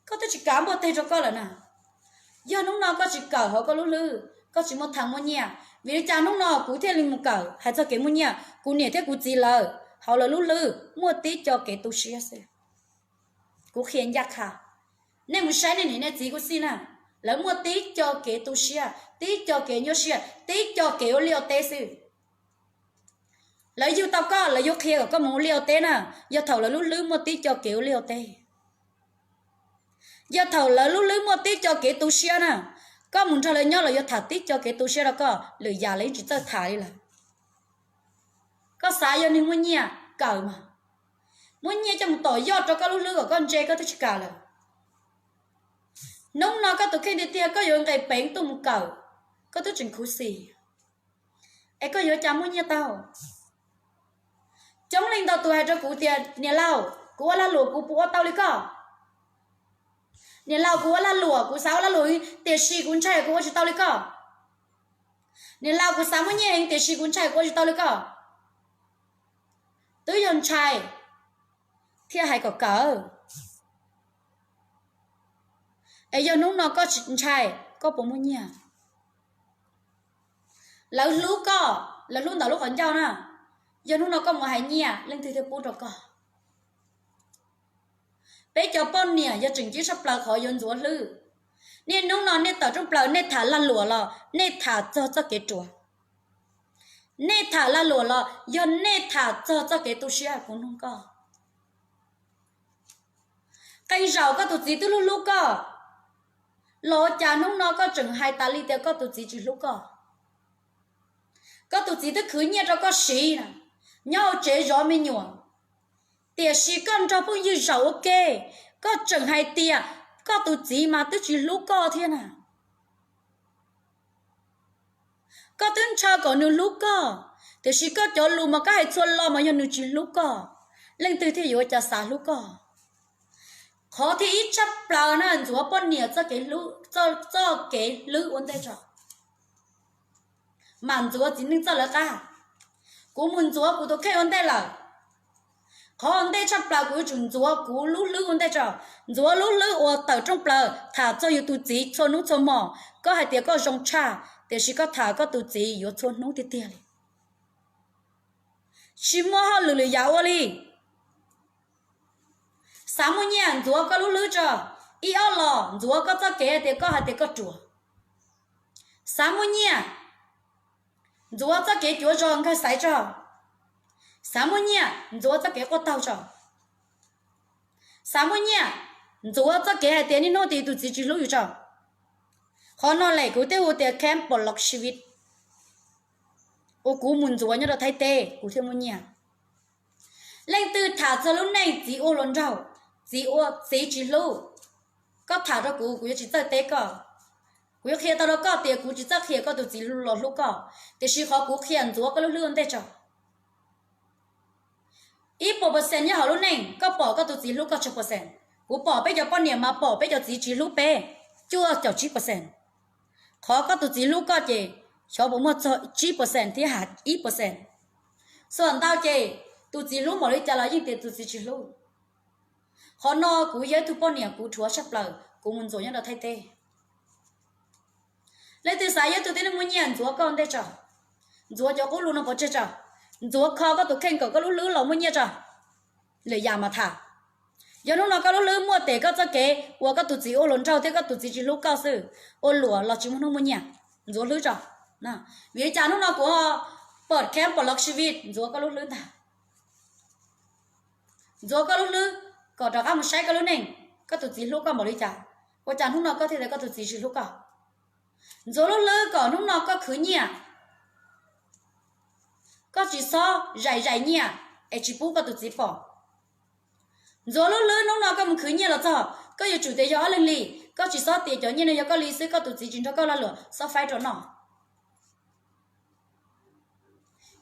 koj twb tsis kam npuaj teg rau koj lawm na. Yog hnub no koj tsis kawm hauv koj lub hlwb, koj tsis muaj thav muaj nyiaj. Vim li cas hnub no kuv thiaj li mus kawm hais txog kev muaj nyiaj? Kuv niam thiab kuv txiv lawv hauv lawv lub hlwb muaj tib co kev tu siab xwb. Kuv qhia ncaj qha, nej mus saib nej niam nej txiv kuj xij na, lawv muaj tib co kev tu siab, tib co kev nyuaj siab, tib co kev ua liaj ua teb xwb. Lawv yug tau koj, lawv yuav qhia kom koj mus ua liaj ua teb na, yog thaum lawv lub hlwb muaj tib co kev ua liaj ua teb. Yog thaum lawv lub hlwb muaj tib co kev tu siab na, koj mus nrog lawv nyob los yuav tham tib co kev tu siab rau koj, lwm yam lawv yeej tsis txawj tham li lawm. Koj xav yog neeg muaj nyiaj kawm mas, muaj nyiaj coj mus tom yoj rau koj lub hlwb kom koj ntse koj twb tsis kam lawm. Hnub no koj tus kheej tiag tiag koj yuav nqis peev tuaj mus kawm, koj twb tseem khuv xim, es koj yuav cas muaj nyiaj tau? Coob leej ntau tus hais rau kuv tias niam laus, kuv ua lag luam kuv puas ua tau li koj? Niam laus, kuv ua lag luam, kuv xav ua lag luam heev tiam sis kuv ntshai kuv ua tsis tau li koj. Niam laus, kuv xav muaj nyiaj heev tiam sis kuv ntshai kuv ua tsis tau li koj. Twb yog ntshai thiaj hais kom kawm. Es yog hnub no koj tsis ntshai, koj puas muaj nyiaj? Lawv hlub koj, lawv hlub ntawm lub qhov ncauj na. Yog hnub no koj mus hais nyiaj, leej twg thiaj pub rau koj? Peb cov poj niam yog tseem ceeb tshaj plaws qhov yuav ntxuav hlwb. Niaj hnub no nej tawm rooj plaws nej tham lag luam los nej tham txog txoj kev ruam. Nej tham lag luam los yog nej tham txog txoj kev tu siab, kuv nug koj. Qee zaum koj tus txiv twb hlub hlub koj, Los ua cas hnub no koj tseem hais tas li tias koj tus txiv tsis hlub koj? Koj tus txiv twb khwv nyiaj rau koj siv na, nyob hauv tsev zov me nyuam, tiam sis koj nrog phooj ywg zaum ua ke, koj tseem hais tias koj tus txiv mas twb tsis hlub koj thiab na. Koj twb ntshaw kom nws hlub koj, tiam sis koj cov lus mas koj hais txhua lo mas yog nws tsis hlub koj, leej twg thiaj yuav ua cas xav hlub koj? Qhov thib ib tshaj plaws na, ntxuav poj niam txoj kev hlub, txoj kev hlub ua ntej tso, mam ntxuav txiv neej txoj lawv qab. Kuv mus ntxuav kuv tus kheej ua ntej lawm. Qhov ua ntej tshaj plaws kuv yuav tsum ntxuav kuv lub hlwb ua ntej tso, ntxuav lub hlwb uas tawm rooj plaws tham txog yus tus txiv txhua hnub txhua hmo. Koj hais tias koj zoo tshaj, tiam sis koj tham koj tus txiv yuav txhua hnub tiag tiag li. Tsis muaj hauj lwm lwm yam ua li. Xav muaj nyiaj ntxuav koj lub hlwb tso, ib ob los ntxuav koj txoj kev hais tias koj hais tias koj ruam. Xav muaj nyiaj ntxuav txoj kev cuav zog nkawg xaiv tso. Xav muaj nyiaj ntxuav txoj kev quaj taug tso. Xav muaj nyiaj ntxuav txoj kev hais tias niaj hnub tias tus txiv tsis hlub yus tso. Qhov no lem kuv thiaj hu tias แคมป์ปลดล็อกชีวิต uas kuv mus ntxuav nyob rau Thaib teb kuv thiaj muaj nyiaj. Leej twg tham txog lub neej txiv ua hluas nraug, txiv ua txiv tsis hlub, koj tham rau kuv, kuv yuav tsis txawj teb koj. Kuv yuav qhia tau rau koj tias kuv tsis txawj qhia koj tus txiv los hlub koj, tiam sis qhov kuv qhia ntxuav koj lub hlwb ua ntej tso. Ib puas percent nyob hauv lub neej koj pom koj tus txiv hlub koj tsawg percent? Kuv pom peb cov poj niam mas pom peb cov txiv tsis hlub peb cuaj caum tsib percent. Qhov koj tus txiv hlub koj ces xyov puas muaj txog tsib percent thiab hais ib percent. Xuam ntau ces tus txiv hlub npaum li cas los yeej tias tus txiv tsis hlub. Qhov no kuv yog ib tug poj niam kuv dhuav tshaj plaws kuv mus ntxuav nyob rau Thaib teb. Leej twg xav yog ib tug tib neeg muaj nyiaj ntxuav koj ua ntej tso. Ntxuav cov qub lus no pov tseg tso. Ntxuav kho koj tus kheej kom koj lub hlwb los muaj nyiaj tso. Lwm yam mas tham. Yog hnub no koj lub hlwb muaj tes koj txoj kev uas koj tus txiv ua hluas nraug thiab koj tus txiv tsis hlub koj xwb, ua luam los tsis muaj hnub muaj nyiaj. Ntxuav hlwb tso. Vim li cas hnub no kuv ho pom แคมป์ปลดล็อกชีวิต ntxuav koj lub hlwb ntag. Ntxuav koj lub hlwb kom rov qab mus saib koj lub neej, koj tus txiv hlub koj npaum li cas, ua cas hnub no koj thiaj tias koj tus txiv tsis hlub koj. Ntxuav lub hlwb kom hnub no koj khwv nyiaj, koj tsis txhob zais zais nyiaj es tsis pub koj tus txiv pom. Ntxuav lub hlwb hnub no koj mus khwv nyiaj los txog, koj yuav tsum tias yog ob leeg li, koj tsis txhob tias cov nyiaj no yog koj li xwb, koj tus txiv tsis nrog koj lag luam, txhob faib rau noj.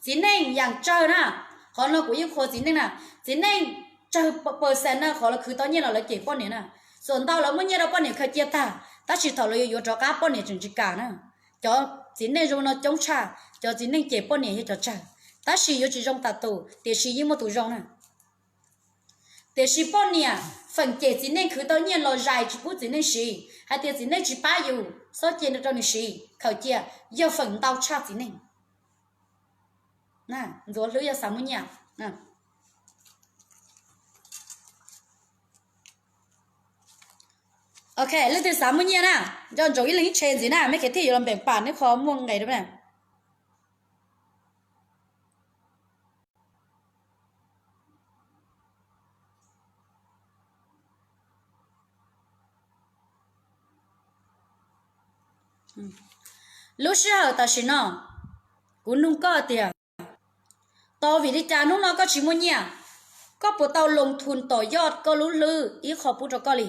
Txiv neej yam tsawg na, qhov no kuv yeej qhuas txiv neej na, txiv neej tsawg percent na qhov lawv khwv tau nyiaj los lawv cem poj niam na. Xuam ntau lawv muab nyiaj rau poj niam khaws cia tag, tab sis thaum lawv yuav yuav rov qab poj niam tseem tsis kam na. Cov txiv neej zoo no coob tshaj, cov txiv neej cem poj niam yog cov tsawg, tab sis yuav tsis zoo tas tus, tiam sis yeej muaj tus zoo na. Tiam sis poj niam feem cem txiv neej khwv tau nyiaj los zais tsis pub txiv neej siv, hais tias txiv neej tsis pab yus, txhob cia rau nws siv, khaws cia, yog feem ntau tshaj txiv neej. Ntxuav hlwb yog xav muaj nyiaj. Ok, leej twg xav muaj nyiaj na, nco ntsoov ib leeg ib tshe ntxiv na, mej khev thiaj yuav los npeem pam neb qhov muaj nqis rau na. Lub sij hawm tam sim no, kuv nug koj tias, tau vim li cas hnub no koj tsis muaj nyiaj? Koj puas tau loo thun tom yoj koj lub hlwb ib qho pub rau koj li?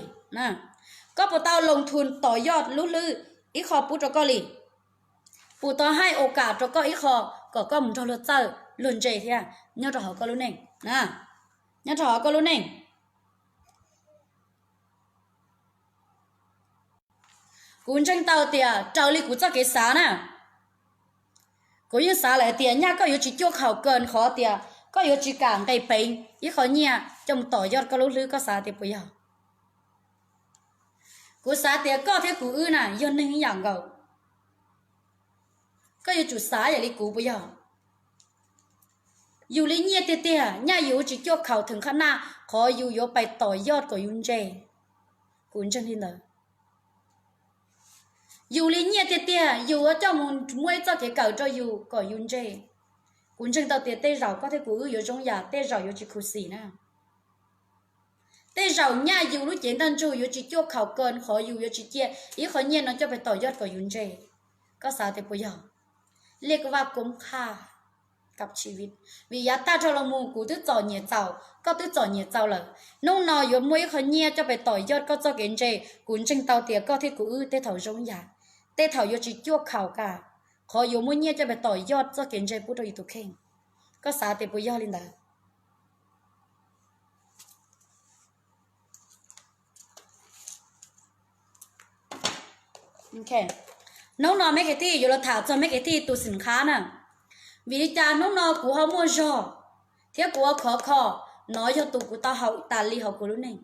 Koj puas tau loo thun tom yoj lub hlwb ib qho pub rau koj li? Puas tau haij ua kam rau koj ib qho kom koj mus nrog luag txawj luag ntse thiab nyob rau hauv koj lub neej? Nyob rau hauv koj lub neej. Kuv ntseeg tau tias raws li kuv txoj kev xav na, kuv yeej xav lawm tias nyaj koj yuav tsis cuaj khaum kawg qhov tias koj yuav tsis kam nqis peev ib qho nyiaj coj mus tom yoj koj lub hlwb, koj xav tias puas yog? Kuv xav tias koj thiab kuv wb na yog neeg ib yam nkaus. Koj yuav tsum xav yam li kuv puas yog? Yus li nyiaj tiag tiag nyaj yus tsis cuaj khaum theem qhab naj qhov yus yuav pais tom yoj kom yus ntse. Kuv ntseeg li ntawd. Yus li nyiaj tiag tiag yus yuav coj mus muaj ib txoj kev kawm rau yus kom yus ntse. Kuv ntseeg tau tias tej zaum koj thiab kuv wb yuav zoo yam, tej zaum yuav tsis khuv xim na. Tej zaum nyaj yus lub cev ntaj ntsug yuav tsis cuaj khaum ko qhov yus yuav tsis cia ib qho nyiaj no coj pes tom yoj kom yus ntse. Koj xav tias puas yog? Liaj koj vaj koob qhaj kab tshiv vij, vim yav tag dhau los mus kuv twb txom nyem txaus, koj twb txom nyem txaus lawm. Hnub no yuav muaj ib qho nyiaj coj pes tom yoj koj txoj kev ntse, kuv ntseeg tau tias koj thiab kuv wb tej thaum zoo yam, tej thaum yuav tsis cuaj khaum ka, qhov yuav muaj nyiaj coj pes tom yoj txoj kev ntse pub rau yus tus kheej. Koj xav tias puas yog li ntawd? Hnub no me kev thij yuav los tham txog me kev thij tus xim qhab na. Vim li cas hnub no kuv ho muaj zog thiab kuv ua khov kho, no yog tus kuv tau haus tas li hauv kuv lub neej.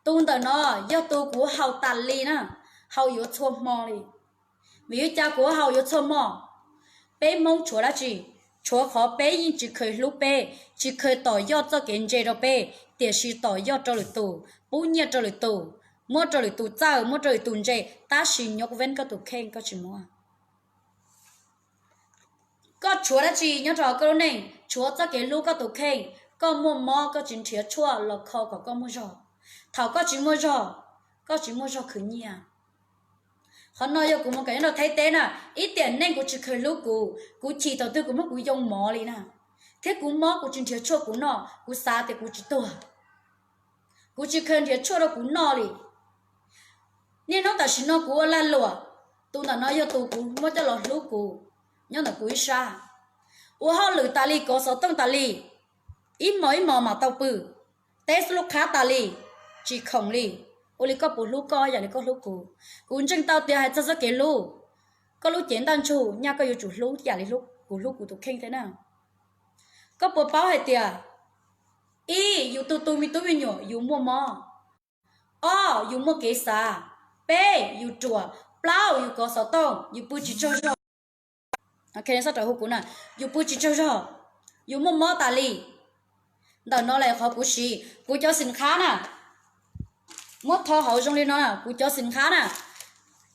Tus ntawm no yog tus kuv haus tas li na, haus yuav txhua hmo li. Vim li cas kuv haus yuav txhua hmo? Peb Hmoob tshuav dab tsi? Tshuav qhov peb yeej tsis kheev hlub peb, tsis kheev tom yoj txoj kev ntse rau peb, tiam sis tom yoj rau lwm tus, pub nyiaj rau lwm tus, muab rau lwm tus txawj, muab rau lwm tus ntse, tab sis nyuj veeb koj tus kheej koj tsis muab. Koj tshuav dab tsi nyob rau koj lub neej? Tshuav txoj kev hlub koj tus kheej. Koj muaj mob koj tsis nrhiav tshuaj los kho kom koj muaj zog. Thaum koj tsis muaj zog, koj tsis muaj zog khwv nyiaj. Qhov no yog kuv mus kawm nyob rau Thaib teb na, ib tiam neej kuv tsis kheev hlub kuv, kuv chim thaum twg kuv muab kuv yoo mov li na, thiab kuv mob kuv tsis nrhiav tshuaj kuv noj, kuv xav tias kuv tsis tuag, kuv tsis kheev nrhiav tshuaj rau kuv noj li. Niaj hnub tam sim no kuv ua lag luam, tus ntawm no yog tus kuv muab coj los hlub kuv, nyob ntawm kuv ib sab, ua hauj lwm tas li, kov xov tooj tas li, ib hmos ib hmos mam tau pw, teb xub lub qhab tas li, tsis khoom li. Ua li koj puas hlub koj yam li koj hlub kuv? Kuv ntseeg tau tias hais txog txoj kev hlub, koj lub cev ntaj ntsug nyaj koj yuav tsum hlub yam li kuv hlub kuv tus kheej thiab na. Koj puas paub hais tias, ib, yus tu tu me tub me nyuam yus muaj mob, ob, yus muaj kev xav, peb, yus ruam, plaub, yus kov xov tooj, yus pw tsis tsaug zog. Hu kuv na, yus pw tsis tsaug zog, yus muaj mob tas li. Ntawm no lawm qhov kuv siv, kuv cov xim qhab na, muab tho hauv zoo li no, kuv cov xim qhab na,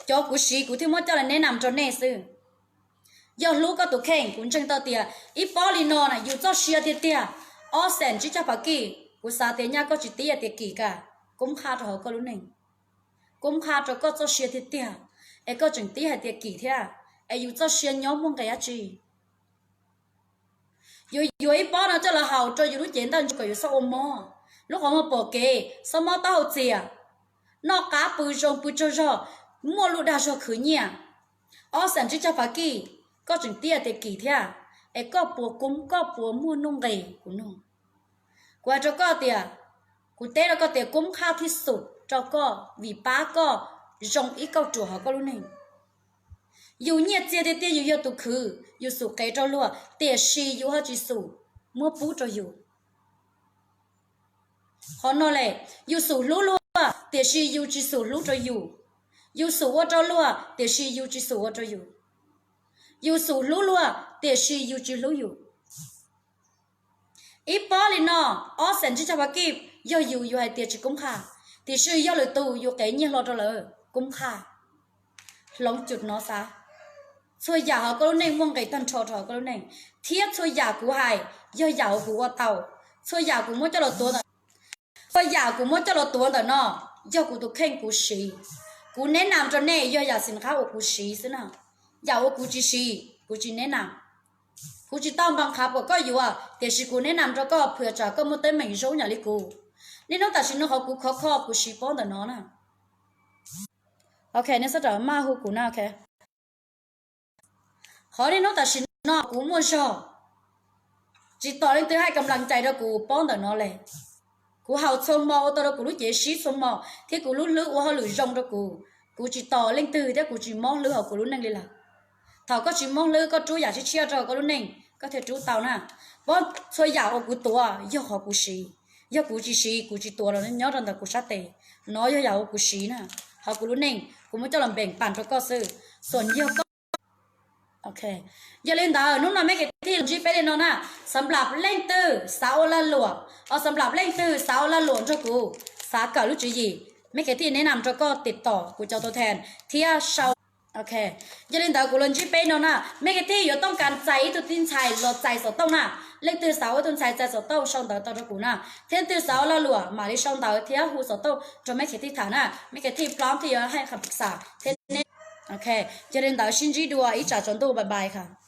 cov kuv siv kuv thiaj muab coj los neb nam rau nej xwb. Yog hlub koj tus kheej, kuv ntseeg tau tias ib pob li no na yus txoj sia tiag tiag, ob xees tsib caug phav kij, kuv xav tias nyaj koj tsis tib hais tias kim ka, koob qhaj rau hauv koj lub neej, koob qhaj rau koj txoj sia tiag tiag, es koj tseem tib hais tias kim thiab, es yus txoj sia nyob muaj nqis dab tsi? Yuav yuav ib pob no coj los haus rau yus lub cev ntaj ntsug kom yus txhob ua mob, lub qhov muag pom kev, txhob mob taub hau txias, noj qab pw zoo pw tsaug zog, muaj lub dag zog khwv nyiaj, ob xees tsib caug phav kij, koj tseem tib hais tias kim thiab, es koj puas koob, koj puas muaj nuj nqis? Kuv nug, kuv hais rau koj tias, kuv teb rau koj tias koob qhaj thiab xum rau koj vim pab koj zoo ib kauj ruam hauv koj lub neej. Yus nyiaj txiag tiag tiag yus yog tus khwv, yus xum qev rau luag, tiam sis yus ho tsis xum muab pub rau yus. Qhov no lawm, yus xum hlub luag tiam sis yus tsis xum hlub rau yus, yus xum ua rau luag tiam sis yus tsis xum ua rau yus, yus xum hlub luag tiam sis yus tsis hlub yus. Ib pob li no, ob xees tsib caug phav kij, yog yus yus hais tias tsis koob qhaj, tiam sis yog lwm tus yus qev nyiaj hlo rau lawv koob qhaj. Hloov cum no xav, txhua yam hauv koj lub neej muaj nqis tag nrho rau hauv koj lub neej, thiab txhua yam kuv hais yog yam uas kuv ua tau, txhua yam kuv muab coj los tuav ntawm, txhua yam kuv muab coj los tuav ntawm no yog kuv tus kheej kuv siv. Kuv neb nam rau nej yog yam xim qhab uas kuv siv xwb na, yam uas kuv tsis siv kuv tsis neb nam. Kuv tsis tau npa qhav kom koj yuav, tiam sis kuv neb nam rau koj, phwm tsam koj muaj teeb meem zoo yam li kuv. Niaj hnub tam sim no qhov kuv khov kho kuv siv pob ntawm no na. Ok, nej sawv daws maj hu kuv na, ok. Qhov niaj hnub tam sim no kuv muaj zog, tsis tos leej twg hais kam lam cais rau kuv pob ntawm no le. Kuv haus txhua hmo ua tau rau kuv lub cev sib txhua hmo, thiab kuv lub hlwb ua hauj lwm zoo rau kuv. Kuv tsis tos leej twg thiab kuv tsis mob hlwb hauv kuv lub neej li lawm. Thaum koj tsis mob hlwb koj rub yam tshiab tshiab rau koj lub neej koj thiaj rub tau na. Pob txhua yam uas kuv tuav yog qhov kuv siv, yog kuv tsis siv kuv tsis tuav los nyob rau ntawm kuv sab tes. No yog yam uas kuv siv na, hauv kuv lub neej kuv muab coj los npeem pam rau koj xwb. Xom yog koj Ok, yog li ntawd hnub no me kwv tij los ntsib peb li no na. Xam nplam leej twg xav ua lag luam, o xam nplam leej twg xav ua lag luam nrog kuv, xav kawm lub tswv yim, me kwv tij neb nam rau koj tiv tom kuv cov tua thas thiab sau. Ok, yog li ntawd kuv los ntsib peb no na, me kwv tij yuav tooj kas txais ib tug tij ntxhais los txais xov tooj na, Leej twg xav ua ib tug ntxhais txais xov tooj sau ntawv tau rau kuv na, thiab leej twg xav ua lo lus mam li sau ntawv thiab hu xov tooj rau mej khev thij tham na, mej khev thij plam thiaj yuav haj kham pum xam thiab ne. Cia li ntawd sib ntsib dua ib tsam tsaus ntuj, bye bye.